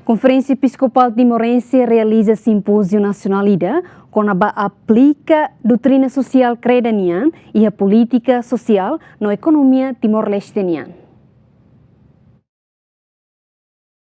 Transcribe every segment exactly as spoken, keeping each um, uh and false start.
Konferénsia Episkopál Timorense realiza simpóziu nasionál ida kona-ba aplika doutrina sosiál kreda nian iha polítika sosiál no ekonomia Timor-Leste nian.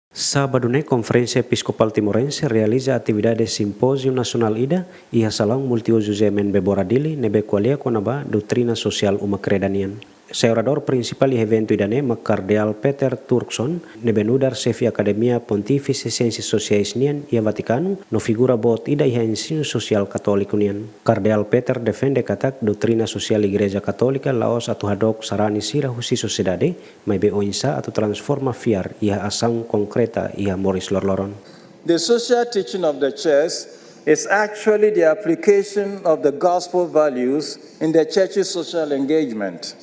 Sábadu ne'e, Konferénsia Episkopál Timorense realiza atividade simpóziu nasionál ida iha salaun multiuzu G M N Bebora Dili, ne'ebé ko'alia kona-ba doutrina sosiál uma kreda nian. Seu oradór prinsipál iha eventu ida-ne'e mak Kardeál Peter Turkson, ne'ebé nu'udar xefe Akademia Pontífise Siénsias Sosiais nian iha Vatikanu, no figura boot ida iha ensinu sosiál katóliku nian. Kardeál Peter defende katak doutrina sosiál Igreja Katólika la'ós atu hadook sarani sira husi sosiedade, maibé oinsá atu transforma fiar iha asaun konkreta iha moris loroloron. The social teaching of the church is actually the application of the gospel values in the church's social engagement.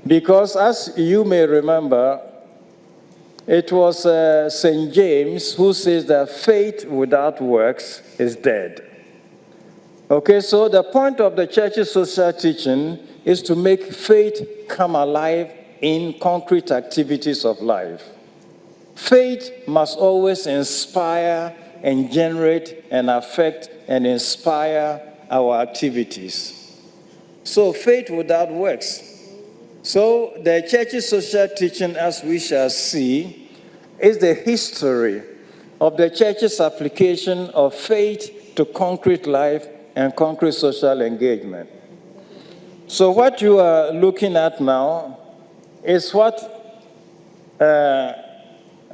Because, as you may remember, it was uh, Saint James who says that faith without works is dead. Okay, so the point of the church's social teaching is to make faith come alive in concrete activities of life. Faith must always inspire and generate and affect and inspire our activities. So, faith without works. So, the church's social teaching, as we shall see, is the history of the church's application of faith to concrete life and concrete social engagement. So, what you are looking at now is what uh,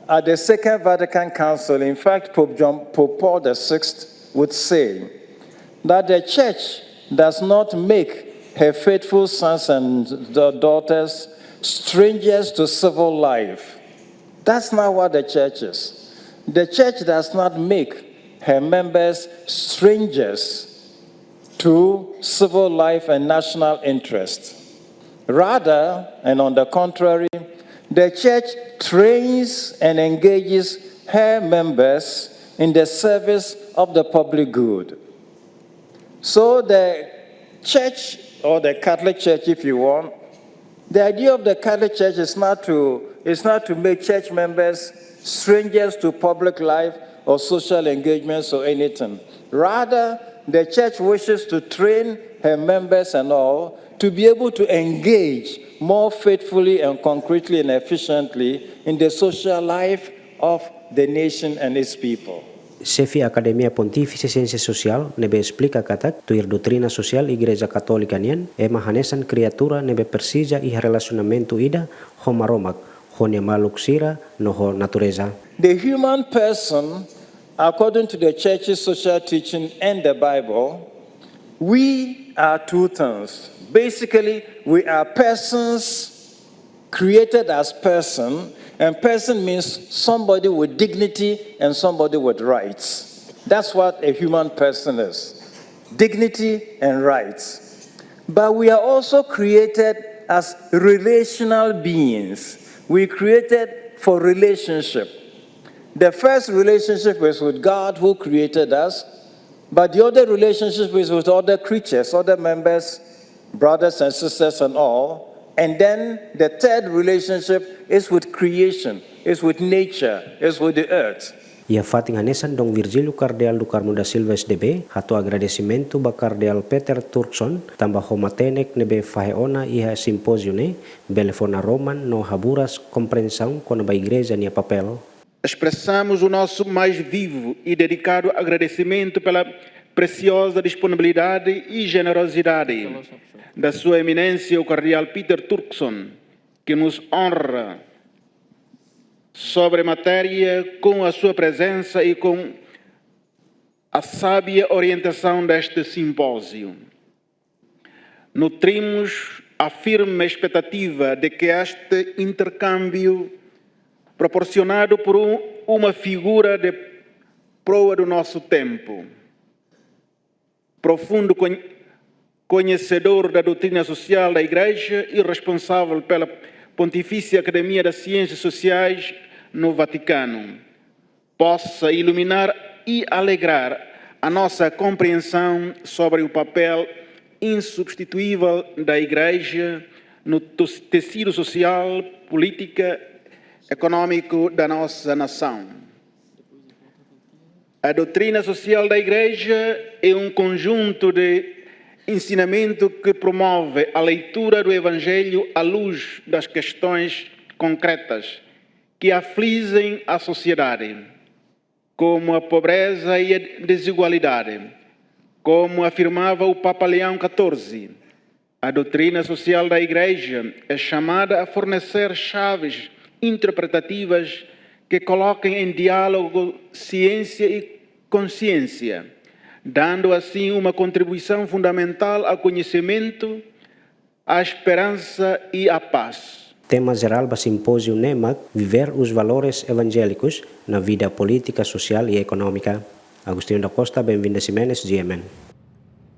at the Second Vatican Council, in fact, Pope John, Pope Paul the Sixth would say that the church does not make her faithful sons and da-, daughters strangers to civil life. That's not what the church is. The church does not make her members strangers to civil life and national interests. Rather, and on the contrary, the church trains and engages her members in the service of the public good. So the church, or the Catholic Church, if you want, the idea of the Catholic Church is not to, is not to make church members strangers to public life or social engagements or anything. Rather, the church wishes to train her members and all to be able to engage more faithfully and concretely and efficiently in the social life of the nation and its people. Xefe Akademia Pontífise Siénsia Sosiál ne'ebé esplika katak, tuir doutrina sosiál Igreja Katólika nian, ema hanesan kriatura ne'ebé presiza iha relasionamentu ida ho Maromak, ho nia maluk sira no ho natureza. The human person, according to the church's social teaching and the Bible, we are two things. Basically, we are persons created as person, and person means somebody with dignity and somebody with rights. That's what a human person is. Dignity and rights. But we are also created as relational beings. We created for relationship. The first relationship is with God who created us, but the other relationship is with other creatures, other members, brothers and sisters and all. And then the third relationship is with creation, is with nature, is with the earth. Iha fatin hanesan, Dom Virgílio Kardeál do Carmo da Silva S D B hato'o agradesimentu ba Kardeál Peter Turkson, tanba ho matenek ne'ebé fahe ona iha simpóziu ne'e, bele fó naroman no haburas komprensaun kona-ba Igreja nia papél. Expressamos o nosso mais vivo e dedicado agradecimento pela preciosa disponibilidade e generosidade da Sua Eminência o Cardeal Peter Turkson, que nos honra sobre matéria com a sua presença e com a sábia orientação deste simpósio. Nutrimos a firme expectativa de que este intercâmbio, proporcionado por um, uma figura de proa do nosso tempo, profundo conhe-, conhecedor da doutrina social da Igreja e responsável pela Pontifícia Academia das Ciências Sociais no Vaticano, possa iluminar e alegrar a nossa compreensão sobre o papel insubstituível da Igreja no to-, tecido social, política económico da nossa nação. A doutrina social da Igreja é um conjunto de ensinamento que promove a leitura do Evangelho à luz das questões concretas que afligem a sociedade, como a pobreza e a desigualdade. Como afirmava o Papa Leão catorze, a doutrina social da Igreja é chamada a fornecer chaves interpretativas que coloquem em diálogo ciência e consciência, dando assim uma contribuição fundamental ao conhecimento, à esperança e à paz. Tema jerál ba simpóziu ne'e mak Viver os Valores Evangélicos na Vida Política, Social e Económica. Agostinho da Costa, Benvinda Ximenes, G M N.